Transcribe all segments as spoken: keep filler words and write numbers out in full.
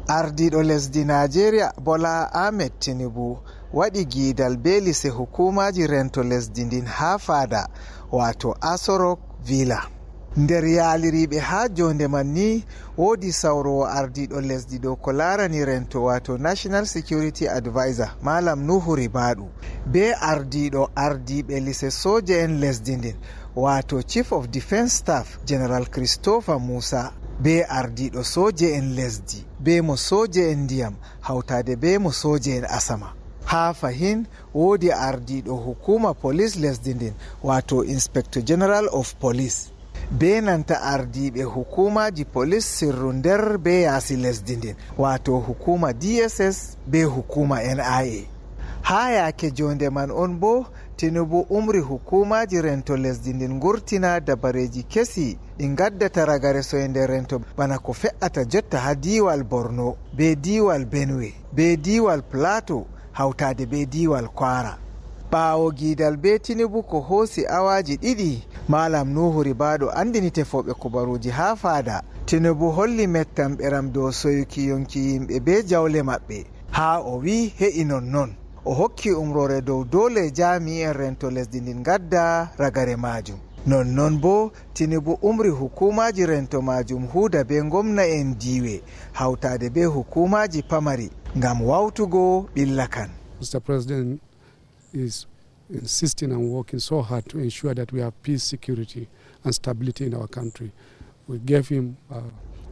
Ardiiɗo lesdi Naajeeriya, Bola Ahmed Tinubu, waɗi giidal bee lise hukuumaaji rento lesdi ndin haa Faada, waato Aso Rock Villa. Nder yaaliriiɓe haa joonde man ni, woodi sawroowo ardiiɗo lesdi dow ko laarani rento, waato National Security Advisor, Malam Nuhu Ribadu, bee ardiiɗo ardiiɓe lise sooje'en lesdi ndin, waato Chief of Defence Staff, General Christopher Musa, bee ardiiɗo sooje'en lesdi, bee mo sooje'en ndiyam, hawtaade bee mo sooje'en asama. Haa fahin, woodi ardiiɗo hukuuma polis lesdi ndin, waato Inspector General of Police, bee nanta ardiiɓe hukuumaaji polis sirru nder bee yaasi lesdi ndin, waato hukuuma D S S bee hukuuma N I A. Haa yaake joonde man on boo, Tinubu umri hukuumaaji rento lesdi ndin ngurtina dabareeji kesi ɗi ngaddata ragare soynde rento, bana ko fe'ata jotta haa diiwal Borno, bee diiwal Benue, bee diiwal Plateau, hawtaade bee diiwal Kwara. Ɓaawo giidal bee Tinubu ko hoosi awaaji ɗiɗi, Malam Nuhu Ribadu anndini tefooɓe kubaruuji haa Faada, Tinubu holli mettamɓeram dow soyuki yonki yimɓe bee jawle maɓɓe, haa o wi'i he'i non non. O hokki umroore dow doole jaami'en rento lesdi ndin ngadda ragare maajum. Non non boo, Tinubu umri hukuumaaji rento maajum huuda bee ngomna'en diiwe, hawtaade bee hukuumaaji pamari, ngam wawtugo ɓilla kan. Mister President is insisting and working so hard to ensure that we have peace, security and stability in our country. We gave him, uh,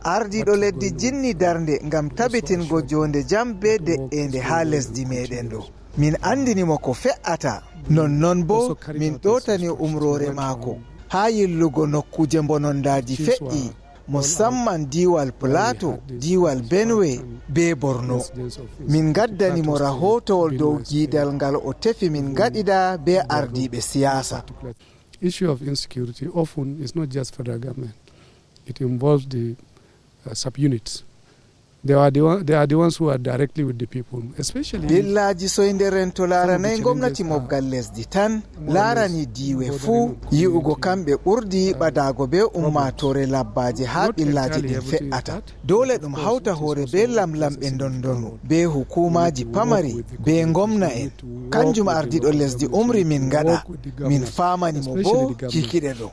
Ardiiɗo what is leddi going on, jinni darnde ngam tabitingo joonde jam bee de'eende haa lesdi meɗen ɗo. Min anndini mo ko fe'ata. Non non boo, min ɗootani umroore maako haa yillugo nokkuuje mbonondaaji feƴƴi, musamman diiwal Plateau, diiwal Benue bee Borno. Min ngaddani mo rahootowol dow giidal ngal o tefi min ngaɗida bee ardiiɓe siyaasa. Issue of insecurity often is not just federal government. It involves the, uh, sub-units. They are the one, they are the ones who are directly with the people, especially Ɓillaaji soynde rento laaranay ngomnati mobgal lesdi tan, laarani diiwe fuu, yi'ugo kamɓe ɓurdi ɓadaago bee ummaatoore labbaaje haa ɓillaaji ɗin fe'ata. Doole ɗum hawta hoore bee lamlamɓe ndondonu, bee hukuumaaji pamari, bee ngomna'en. Kanjum ardiiɗo lesdi umri min ngaɗa. Min faamani mo boo kikiɗe ɗo.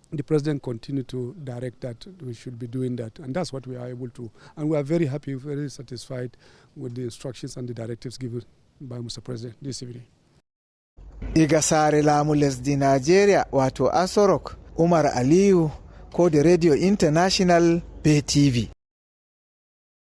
The president continued to direct that we should be doing that, and that's what we are able to. And we are very happy, very satisfied with the instructions and the directives given by Mister President this evening. Iga saare laamu lesdi Naajeeriya, waato Aso Rock, Umar Aliyu, koode Radio International bee T V.